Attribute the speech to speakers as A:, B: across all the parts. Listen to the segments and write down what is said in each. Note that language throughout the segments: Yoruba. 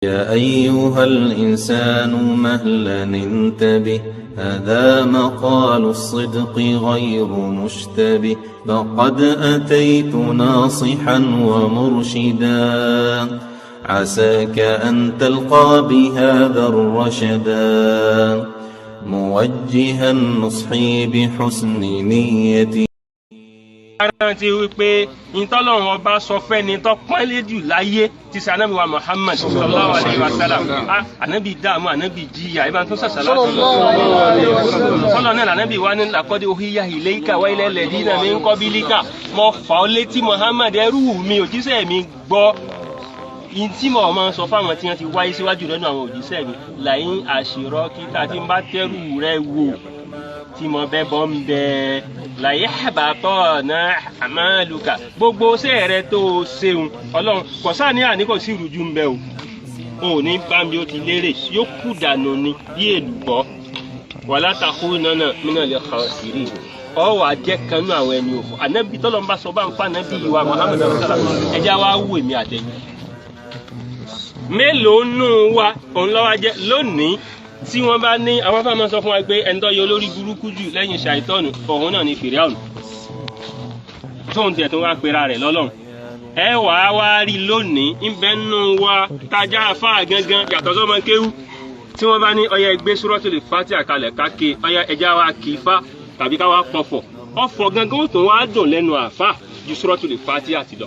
A: يا أيها الإنسان مهلا انتبه، هذا مقال الصدق غير مشتبه، فقد أتيت ناصحا ومرشدا، عساك أن تلقى بهذا الرشدا، موجها نصحي بحسن نيتي.
B: Rántí wípé ìtọ́lọ́run ọba sọ fẹ́ni tó pọ́nlé jù láyé ti sẹ anábì wa Muhammad sallallahu alayhi wa sallam. Anábì dààmú, anábì jìyà, ibà tó sàṣàlá sọlọ náà anábì wa ní laqad uhiya ilayka wa ila alladhina min qablika. Mo fà ọ́ létí Muhammad, ẹrú mi, òjíṣẹ́ mi, gbọ́ ìtí mo máa ń sọ fáwọn tí wọ́n ti wáyé síwájú lọ́nà àwọn òjíṣẹ́ mi. La'in ashrakta, tí ń bá tẹ́rù rẹ wò tí mo bẹ́ bọ́ ń bẹ, layahbatanna a'maluka, gbogbo ṣẹ́ rẹ tó o ṣeun, ọlọ́run kò sáà ní àní kò sí ìrújú ń bẹ o, ò ní bá mi ó ti lérè, yóò kú dànù ni bí èlùbọ́. Wala takunanna minal khasirin, ọ wà jẹ́ kanú àwọn ẹni òfò. Ànábì tọ́lọ́ ń bá sọ bá ń fa ànábì wa Muhammad sallam, ẹja wa wù èmi àtẹ̀yìn mélòó nù wa òun lọ́wọ́ jẹ́ lónìí tí wọ́n bá ní àwọn afáàmọ́ sọ fún wa pé ẹni tó yọ olórí burúkú jù lẹ́yìn ṣàìtọ́nù, òun náà ni Fìríàùn, tóun tiẹ̀ tó wá pera rẹ̀ lọ́lọ́run. Ẹ wà á wá rí lónìí ńbẹ nù wa tájà afá gangan yàtọ̀ sọ́mọ kéwú, tí wọ́n bá ní ọyá ẹgbẹ́ Suratul Fatiha kalẹ̀ káke, ọyá ẹja wa kì í fa tàbí ká wá pọ̀fọ̀, ọ̀fọ̀ gangan ó tún wá dùn lẹ́nu àfá ju Suratul Fatiha ti lọ.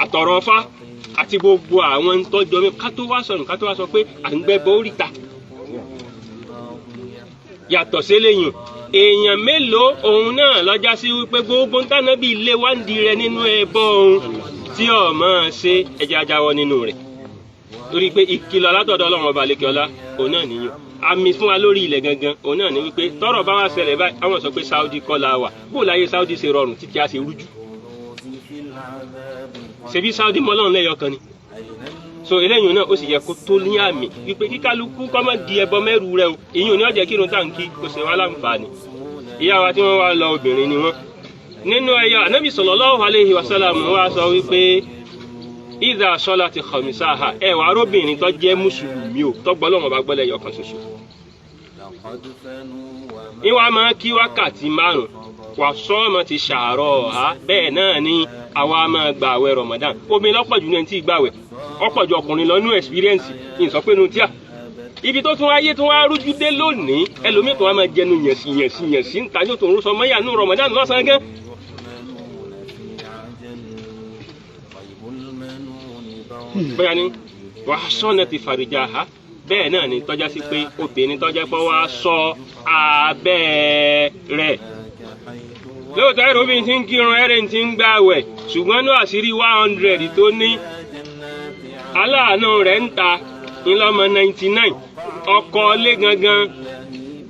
B: Àtọ̀rọ̀ ọfá àti gbogbo àwọn ntọ́jọ́ mi, ká tó wá sọnù, ká tó wá sọ pé à ń gbẹ́bọ oríta yàtọ̀ séléyìn. Èèyàn mélòó òun náà lọ́jà sí wípé gbogbo ntànàbí ilé wa ń di rẹ nínú ẹbọ òun tí ọ̀ máa ṣe, ẹja jáwọ́ nínú rẹ̀, torí pé ìkìlọ̀ látọ̀dọ̀ Ọlọ́run ọba àlekèọlá òun náà nìyẹn. Àmì fún wa lórí ilẹ̀ gangan òun náà ní wípé tọ́rọ̀ bá wá ṣẹlẹ̀ báyìí, àwọn sọ pé Saudi kọ́ la wà. Bó láyé Saudi ṣe rọrùn títí a ṣe rújú? Ṣebí Saudi mọ́ Ọlọ́run lẹ́yọ kan ni. So eléyìí náà ó sì yẹ kó tó ní àmì wípé kíkálukú kọ́ mọ́ di ẹbọ mẹ́rù rẹ o. Ìyún ní ọ̀jẹ̀ kírun táǹkì kò ṣe wá láǹfààní. Ìyá wa tí wọ́n wá lọ, obìnrin ni wọ́n nínú ẹyọ. Ànábì sallallahu alayhi wa sallam wá sọ wípé ìdá sọlá ti khamisaha, ẹ wàá róbìnrin tó jẹ́ mùsùlùmí o, tó gbọ́ lọ́wọ́ bá gbọ́lẹ̀ yọ kan ṣoṣo, ìwà máa kí wákàtí 5, wà sọ́ọ̀mọ̀ ti ṣàárọ̀ ọ̀há. Bẹ́ẹ̀ náà ni àwa máa gba àwẹ̀ Ramadan. Obìnrin lọ́pọ̀ jù ní ẹni tí ì gbàwẹ̀, ọ̀pọ̀ ju ọkùnrin lọ nú experience ìsọ pé nu tíà. Ibi tó tún ayé tó wá rújú dé lónìí, ẹlòmíì tó wá máa jẹnu yẹ̀sì yẹ̀sì yẹ̀sì ń ta yóò tó ń sọ mọ́yà nú Ramadan lọ́sàn-án gan. Bóyá ni wàá sọ́nà ti fàrìjà ha, bẹ́ẹ̀ náà ni tọ́já sí pé obìnrin tọ́já pé wá sọ abẹ́ rẹ̀ lóòótọ́, ẹ̀rọ obìnrin ti ń kírun, ẹ̀rẹ̀ ti ń gbààwẹ̀, ṣùgbọ́n ní àṣírí 100 tó ní aláàánú rẹ̀ ń ta ńlọ́mọ 99, ọkọ ilé gangan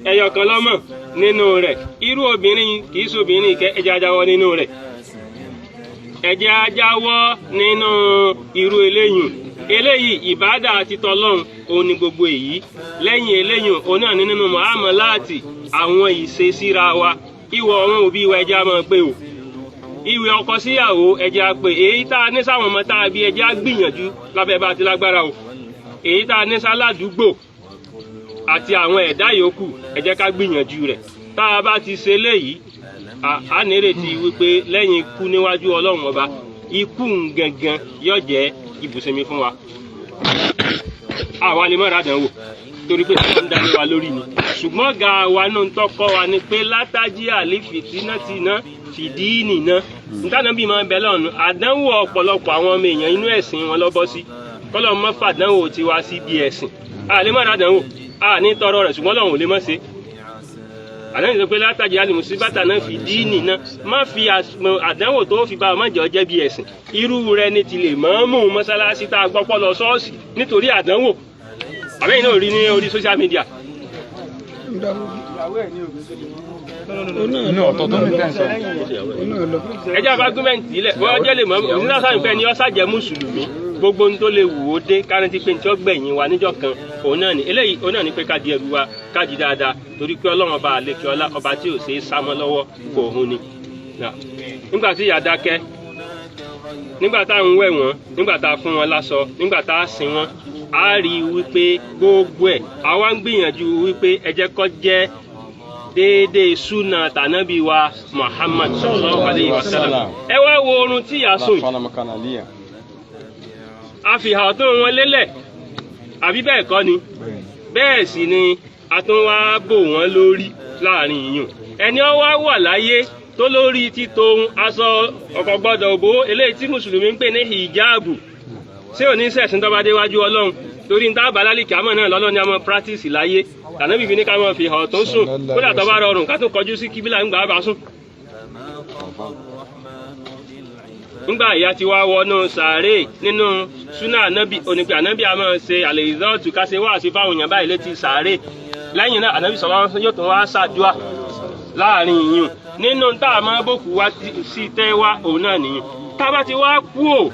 B: ẹyọkan lọ́mọ nínú rẹ̀. Irú obìnrin kì í ṣobìnrin ìkẹ́. Ẹjẹ́ ajáwọ́ nínú rẹ̀, ẹjẹ́ ajáwọ́ nínú irú eléyìí. Eléyìí ìbádà àti tọlọ́run òun ni gbogbo èyí. Lẹ́yìn eléyìí, òun náà ní nínú muamaláàtì, àwọn ìṣesíra wa, ìwọ ọ̀run òbí wa, ẹjẹ́ á máa pé o, ìwé ọkọ síyàwó, ẹjẹ́ á pé. Èyí tá a ní sáwọn ọmọ tá a bí, ẹjẹ́ á gbìyànjú lábẹ́ bá a ti lágbára o. Èyí tá a ní sáládùúgbò àti àwọn ẹ̀dá yòókù, ẹ jẹ́ ká gbìyànjú rẹ̀. Tá a bá ti ṣe léyìí, a nírètí wípé lẹ́yìn ikú níwájú Ọlọ́run ọba, ikú gangan yóò jẹ́ ibùsinmi fún wa. Àwa lè má ra àdánwò torí pé tí wọ́n ń dání wa lórí ni, ṣùgbọ́n ga wa náà ń tọ́kọ́ wa ni pé látàjí àlè fìtínà tìǹà fìdí nìna nítorí bí máa ń bẹ lọ́nu àdánwò. Ọ̀pọ̀lọpọ̀ àwọn ọmọ èèyàn, inú ẹ̀sìn wọn lọ́bọ́ sí, kọ́lọ́ mọ́ fàdánwò tiwa sí bí ẹ̀sìn. A lè má ra àdánwò, a ní tọrọ rẹ̀, ṣùgbọ́n Ọlọ́run ò lè má ṣe. Àdánwò sọ pé látàjí àlè mùsíbátà náà fìdí nìna, má fi àdánwò tó fi bá ọmọ jọ jẹ́ bí ẹ̀sìn. Irú rẹ̀ ni ti lè mọ́ mú mọ́sálásí tá a gbọ́ pọ́ lọ ṣọ́ọ̀ṣì nítorí àdánwò. Àbẹ́yìn náà rí ní orí social media.
C: Inú ọ̀tọ̀ tó ní tẹ̀sán.
B: Ẹjẹ́ àbá gọ́ọ̀mẹ̀ntì ilẹ̀ wọ́n jẹ́ lè mọ́ òsínà sáyìn pé ẹni ọ́sà jẹ́ mùsùlùmí, gbogbo ohun tó lè wù ó dé, kárántí pé ní tí ó gbẹ̀yìn wa níjọ́ kan òun náà ni eléyìí. Òun náà ni pé ká di ẹrù wa, ká di dáadáa, torí pé Ọlọ́run ọba àlekè ọlá, ọba tí ò ṣeé sá mọ́ lọ́wọ́ kò hun ni. Nígbà tí ìyá dákẹ́. Nígbà tá à ń wẹ̀ wọ́n, nígbà tá a fún wọn láṣọ, nígbà tá a sin wọ́n, a rí i wípé gbogbo ẹ̀ àwa ń gbìyànjú wípé ẹ jẹ́ kó jẹ́ déédéé súnà tànábì wa Muhammad sallallahu alayhi wa sallam. Ẹ wá wo oorun tí ìyá sùn yìí, a fi hàn tó wọn lélẹ̀, àbí bẹ́ẹ̀ kọ́ ni? Bẹ́ẹ̀ sì ni a tún wá bò wọ́n lórí láàrin ìyún. Ẹni ó wá wà láyé tó lórí títohun aṣọ ọkọ̀ gbọ́dọ̀ bò, eléyìí tí mùsùlùmí ń pè ní hijabu, ṣé ò ní sẹ̀sìn tó bá déwájú Ọlọ́run? Torí ní tábà lálìkí àmọ́ náà lọ́lọ́ ni a máa practice láyé, tànàbí fi ní ká máa fi hàn tó sùn, kódà tó bá rọrùn ká tún kọjú sí kíbílà ńgbà bá sùn. Ńgbà ìyá ti wá wọnú sàárè nínú súnà ànábì, onípe ànábì a máa ṣe àlè ìzọ́ọ̀tù ká ṣe wáàsí fáwọn èèyàn báyìí létí sàárè. Lẹ́yìn náà ànábì sọ̀rọ̀ yóò tún wá ṣàdúà láàrin ìyún. Nínú tá a máa bòkú wá sí tẹ́ wá òun náà nìyẹn. Tá a bá ti wá kú ò,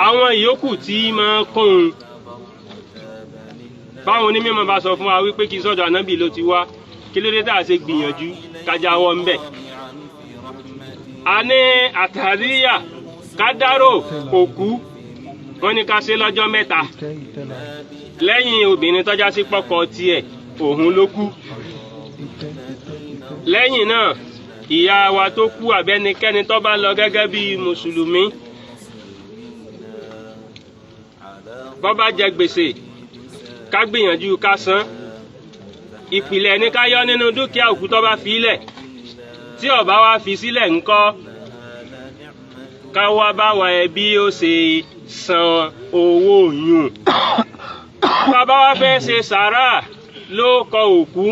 B: àwọn ìyókù tí máa kún un. Báwọn onímọ̀ bá sọ fún wa wípé kí sọ́dọ̀ ànábì ló ti wá, kí ló dé tá a ṣe gbìyànjú kájáwọ́ ńbẹ̀. A ní àtàríyà kádárò òkú, wọ́n ní ká ṣe lọ́jọ́ mẹ́ta lẹ́yìn obìnrin tọ́já sí pọ́kọ tiẹ̀ òun ló kú. Lẹ́yìn náà ìyá wa tó kú àbẹ́nikẹ́ni tó bá lọ gẹ́gẹ́ bí mùsùlùmí, bó bá jẹ gbèsè ká gbìyànjú ká san. Ìpìlẹ̀ ní ká yọ nínú dúkìá òkú tó bá fi lẹ̀. Tí ó bá wá fi sílẹ̀ ńkọ́, ká wá bá wa ẹbí ó ṣe san owó yùn. Bàbá wa fẹ́ ṣe sàrà ló kọ òkú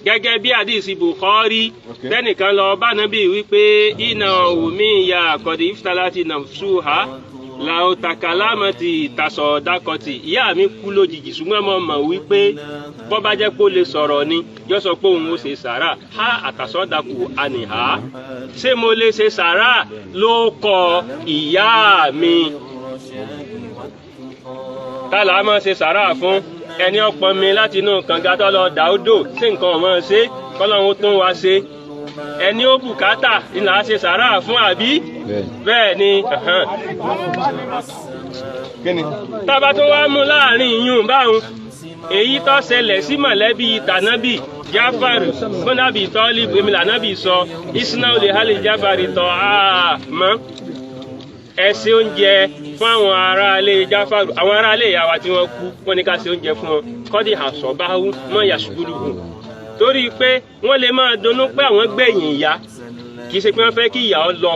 B: gẹ́gẹ́ bí àdìsí Bukhari, tẹ́nìkan lọ bá Nábì wípé iná omi ìyá àkọ́dé iftalati nafsuha làótàkàlámọ̀tì tàṣọ̀dákọ̀tì. Ìyá mi kú lójijì, ṣùgbọ́n mo mọ̀ wípé bọ́ bá jẹ́ kó lè sọ̀rọ̀ ni yóò sọ pé òun ó ṣe sàrà. Ha àtàṣọ̀dàkù àníhà, ṣé mo lè ṣe sàrà ló kọ ìyá mi? Tálà máa ṣe sàrà fún ẹni ọpọn mi láti inú kànga tó lọ dà ó dò, sí nǹkan ọmọ ṣe kọlọ́run tún wá ṣe. Ẹni ó bùkátà ni là á ṣe sàrà fún, àbí bẹ́ẹ̀ ni? Tábà tún wá mú láàrin ìyún báwọn, èyí tó ṣẹlẹ̀ sí mọ̀lẹ́bí tànábì Jáfàrì fúnàbì tọ́lì èmi lànábì sọ isnáwó lè hálì Jáfàrì tọ́ àmọ́ ẹ ṣe oúnjẹ fún àwọn aráalé Jáfàrù, àwọn aráalé ìyá wa tí wọ́n kú, wọ́n ní ká ṣe oúnjẹ fún wọn. Kọ́dí àṣọ̀báwú mọ́ yàṣùgbùrùkù, torí pé wọ́n lè máa dunnú pé àwọn gbẹ̀yìn ìyá, kì í ṣe pé wọ́n fẹ́ kí ìyá ọ lọ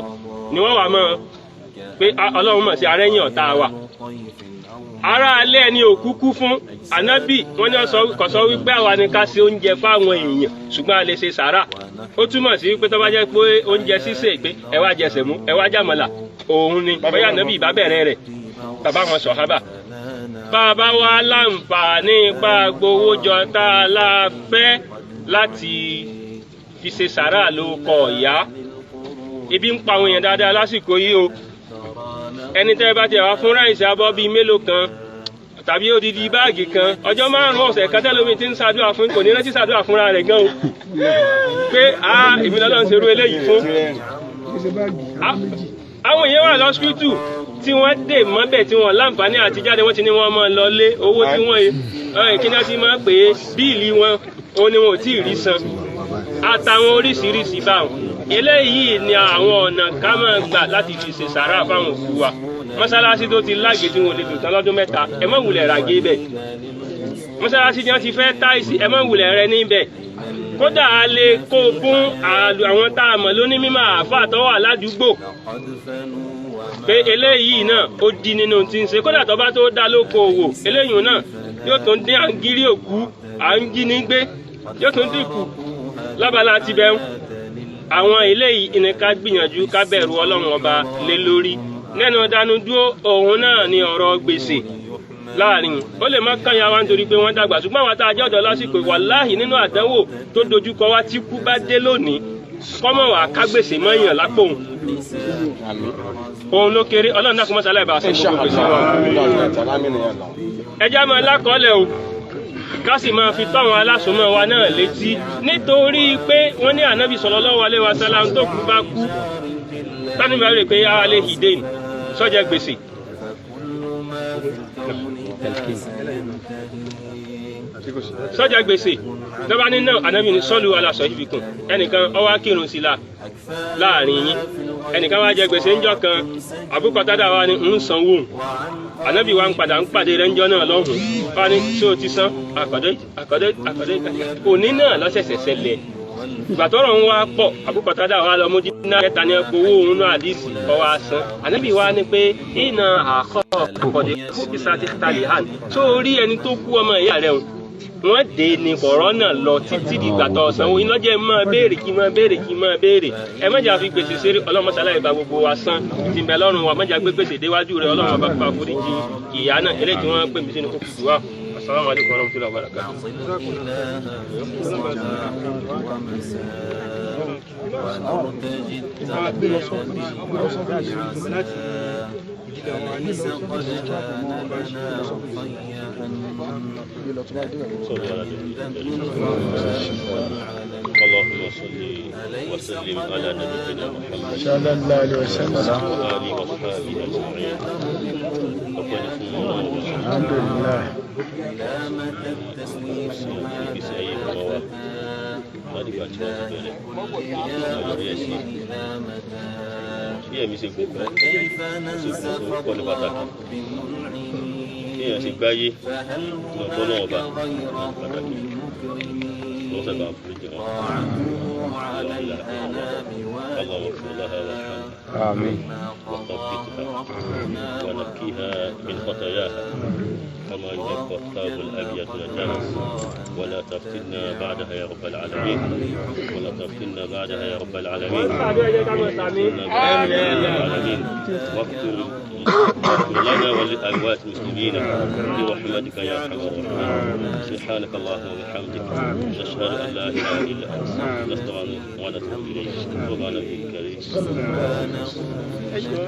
B: ni wọ́n wà mọ́ pé Ọlọ́run mọ̀ sí arẹ́yìn ọ̀tá wa. Aráalé ẹni òkú kú fún ànábì, wọ́n ní kò sọ wípé àwa ni ká ṣe oúnjẹ fáwọn èèyàn, ṣùgbọ́n a lè ṣe sàrà. Ó túmọ̀ sí wípé tó bá jẹ́ pé oúnjẹ sísè pé ẹ wá jẹ sẹ̀mú, ẹ wá jàmàlà, òun ni bóyá ànábì ìbá bẹ̀rẹ̀ rẹ̀ bàbá wọn sọ̀hábà. Bàbá wa láǹfààní pa gbowó jọ tá a la fẹ́ láti fi ṣe sàrà ló kọ ìyá. Ibi ń pa àwọn èèyàn dáadáa lásìkò yìí o. Ẹni tẹ́ bá ti wá fún ráìsì abọ́ bíi mélòó kan tàbí odidi báàgì kan, ọjọ́ márùn-ún ọ̀sẹ̀ kan tẹ́lómi ti ń ṣàdúrà fún, kò ní rántí ṣàdúrà fúnra rẹ̀ gan o, pé a èmi lọ́lọ́ ń ṣerú eléyìí fún. Àwọn èèyàn wà lọ́sípítù tí wọ́n dè mọ́bẹ̀ tí wọ́n láǹfààní àti jáde, wọ́n ti ní wọ́n máa lọ lé owó tí wọ́n kí ni wọ́n ti máa pè é bíìlì wọn, òun ni wọn ò tí ì rí san, àtàwọn oríṣiríṣi báwọn. Eléyìí ni àwọn ọ̀nà ká máa gbà láti fi ṣe sàrà fáwọn òkú wa. Mọ́sálásí tó ti lágé tí wọn ò lè dùn tán lọ́dún mẹ́ta, ẹ má wulẹ̀ ràgé bẹ̀. Mọ́sálásí tí wọ́n ti fẹ́ táìsì, ẹ má wulẹ̀ rẹ níbẹ̀. Kódà a lè kó fún àwọn tá a mọ̀ lóní mímọ̀ àáfàá tó wà ládùúgbò pé eléyìí náà ó di nínú tí ń ṣe. Kódà tó bá tó dá lóko òwò, eléyìí náà yóò tún dín àǹgírí òkú à ń jí ní gbé, yóò tún dínkù lábala ti bẹ́ẹ̀. Àwọn eléyìí ni ká gbìyànjú ká bẹ̀rù Ọlọ́run ọba lé lórí. Nẹ́nu dánú dúró, òun náà ni ọ̀rọ̀ gbèsè láàrin. Ó lè má kàn ya wa nítorí pé wọ́n dàgbà, ṣùgbọ́n àwọn tá a jẹ́ ọ̀dọ́ lásìkò wàláhì nínú àdánwò tó dojúkọ wá tí kú bá dé lónìí, kọ́mọ̀ wà ká gbèsè mọ́yàn lápò òun. Òun ló kéré. Ọlọ́run náà kò mọ́sálá ìbá ṣe gbogbo gbèsè wa. Ẹ já máa lákọọ́lẹ̀ o, ká sì máa fi tó àwọn alásùnmọ́ wa náà létí, nítorí pé wọ́n ní ànábì sallallahu alaihi wasallam tó kú bá kú, Tani bá rí i pé alẹ́ hìdéyìn sọ́jà gbèsè. Sọ́jà gbèsè lọ́ba ní náà, ànábì ní sọ́ọ̀lù aláṣọ ìfikùn. Ẹnìkan ó wá kírun sí la láàrin yín, ẹnìkan wá jẹ gbèsè ńjọ́ kan. Àbúkọ̀tádà wa ni ń sanwó. Ànábì wa ń padà ń pàdé rẹ̀ ńjọ́ náà lọ́hùn-ún, wá ní ṣé o ti san àkọ́dé àkọ́dé àkọ́dé? Òní náà lọ́sẹ̀sẹ̀ ṣẹlẹ̀. Ìgbà tọ́rọ̀ ń wá pọ̀, àbúkọ̀tádà wa lọ mú dínà kẹta ní gbowó òun náà, àdìsí ọwọ́ asán. Ànábì wa ní pé ìnà àkọ́ àkọ́dé fúkìsà ti talì hàn tó rí ẹni tó kú, ọmọ ìyá rẹ̀ wọ́n dé ní kọ̀rọ́nà lọ títí dìgbà tó sanwó iná jẹ́. Máa béèrè kí máa béèrè kí máa béèrè. Ẹ má jà fi gbèsè ṣeré. Ọlọ́mọṣálá ìbá gbogbo wa san ti bẹ lọ́rùn wa. Má jà gbé gbèsè déwájú rẹ. Ọlọ́run bá pa foríjì ìyá náà eléyìí tí wọ́n pè mí sínú kókò dùwà. Asalaamu alaykum wa rahmatulahi wa barakatuh.
C: اللهم صل وسلم على نبينا محمد
D: صلى الله عليه وسلم
C: وآله وصحبه أجمعين. Ọpẹ́ ni fún Ọlọ́run.
D: الحمد لله.
C: Ìgbésí ayé bàbá wa láti ìgbà tí wọ́n ti bẹ̀rẹ̀ àyọrí ẹ̀ sí bí ẹ̀mí ṣe gùn kọ́ ṣe gùn tó kọ́ ní pàtàkì, bí èèyàn ṣe gbáyé lọ́tọ́ náà ọba pàtàkì lọ́sẹ̀ bá foríjì wọn. اللهم اغفر لها وارحمها
D: آمين.
C: وثبتها ونقيها من خطاياها كما ينقى الثوب الابيض من الدنس، ولا تفتنا بعدها يا رب العالمين، ولا تفتنا بعدها يا رب العالمين، ولا بعدها يا رب العالمين. واغفر واغفر لنا ولأموات المسلمين برحمتك يا ارحم الراحمين. سبحانك اللهم وبحمدك، نشهد ان لا اله الا انت، نستغفرك ونتوب اليك. وما نبي الكريم.
E: Ẹjọ́,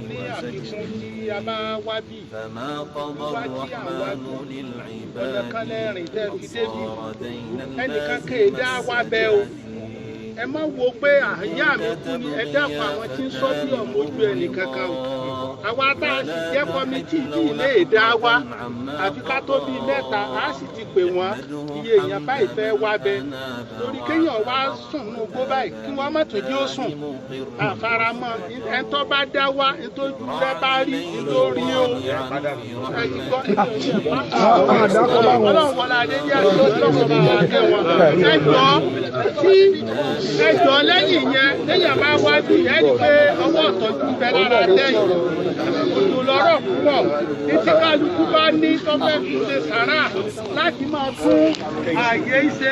E: ní àfikún tí a bá wá bí wá tí à ń wá bí, ọ̀nà kan lẹ́rìn tẹ́ fi débí, ẹnìkan kéè dá wá bẹ́ o. Ẹ má wo pé àyà mi kú ni. Ẹ dákun, àwọn tí ń sọ bí ọmọ ojú ẹnìkankan o. Àwa tá a sì jẹ́ committee bí ilé ìdá wa, àfi ká tó bíi mẹ́ta, a sì ti pè wọ́n, iye èèyàn báyìí fẹ́ wá bẹ, torí kéèyàn wá sùn nínú igbó báyìí kí wọ́n má tún jẹ́ ó sùn àfaramọ́. Ẹni tó bá dá wá, ntójú rẹ bá rí nítorí o. Ẹ ti gbọ́, ọlọ́run wọlé adé ní àti ọlọ́run bá wà kẹ́ wọn. Ẹ jọ tí ẹ jọ lẹ́yìn yẹn, lẹ́yìn àbá wá bí ẹ rí pé ọwọ́ ọ̀tọ́jú bẹ lára tẹ́yìn òjò lọ́rọ̀ púpọ̀. Títí kálukú bá ní tó fẹ́ fi ṣe sàrà láti máa fún ààyè ìṣe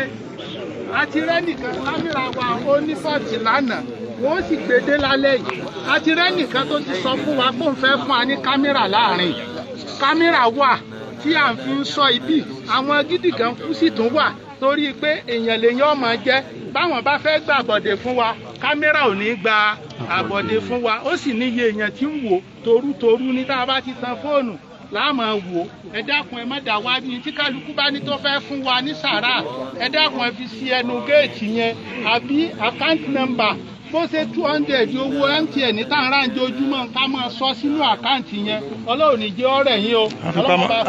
E: àti rẹ́nìkan kámẹ́rà wa ó ní fọ́ọ̀tì lánàá, wọ́n sì gbèdé lálẹ́ yìí. Àti rẹ́nìkan tó ti sọ fún wa pé òun fẹ́ fún wa ní kámẹ́rà láàrin. Kámẹ́rà wà tí à ń fi ń sọ ibi àwọn gidi kan kú sì tún wà, torí pé èèyàn lèèyàn ọmọ jẹ́. Báwọn bá fẹ́ gbà àbọ̀dè fún wa, kámẹ́rà ò ní gba àbọ̀dè fún wa. Ó sì níye èèyàn tí ń wò torútorú ní tá a bá ti tan fóònù láàmú wò. Ẹ dákun, ẹ má dà wá ní tí kálukú bá ní tó fẹ́ fún wa ní sàrà. Ẹ dákun, ẹ fi sí ẹnu géètì yẹn àbí account number, bó ṣe 200 owó MTN tá à ń rà ń jojúmọ́, ká máa sọ sínú account yẹn. Ọlọ́run ní jẹ́ ọ̀rẹ́ yín o.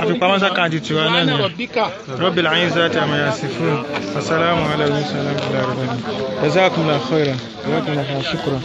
D: Àfipamọ́ s'account tiwa náà ni.
E: Rọ̀bíkà.
D: رب العزة عما يصفون وسلام على المرسلين، الحمد لله رب العالمين. جزاكم الله خيرا، جزاكم الله خيرا، شكرا.